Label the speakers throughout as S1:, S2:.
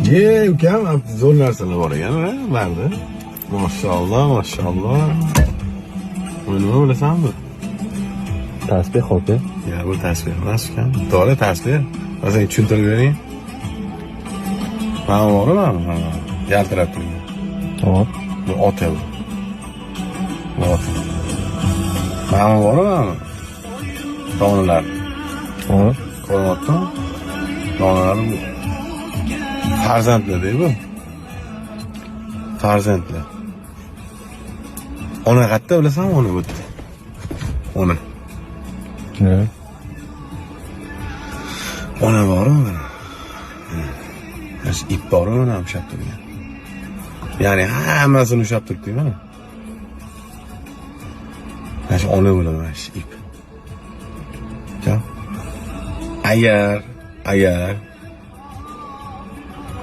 S1: Ye, ukam, zo'r narsalar bor ekan, a, ularda. Mashalloh, mashalloh. Bu nima, bilasanmi?
S2: Tasbeh aka.
S1: Ya, bu tasbeh emas, ukam. To'g'ri, tasbeh. Man senga tushuntirib bering. Mana bormi, mana yaltirab turgan.
S2: Hop.
S1: Bu ota bu. Bu ota. Mana bormi, mana? Donalar.
S2: Hop.
S1: Ko'ryaptimi? Donalar bu. Farzandlar bu. Farzandlar. Ona qayerda, bilasanmi, ona bu yerda. Ona.
S2: Ne?
S1: Ona bormi mana? Mana shu ip bormi, mana ushlab turgan. Ya'ni hammasini ushlab turibdi mana. Mana shu ona bo'ladi, mana shu ip. Ukam. Agar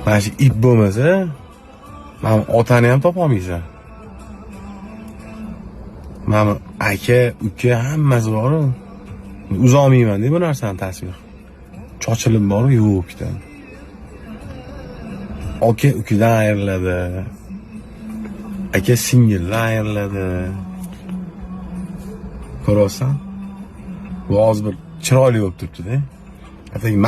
S1: mana shu ip bo'lmasa, mana otani ham topolmaysan. Mana aka, uka, hammasi bor. Uzolmayman bu narsani tasbih. Chochilib borib yo'q ketadi. Aka ukadan ayriladi. Aka singildan ayriladi. Ko'ryapsan? Bu hozir bir chiroyli bo'lib turibdi-da. Atigi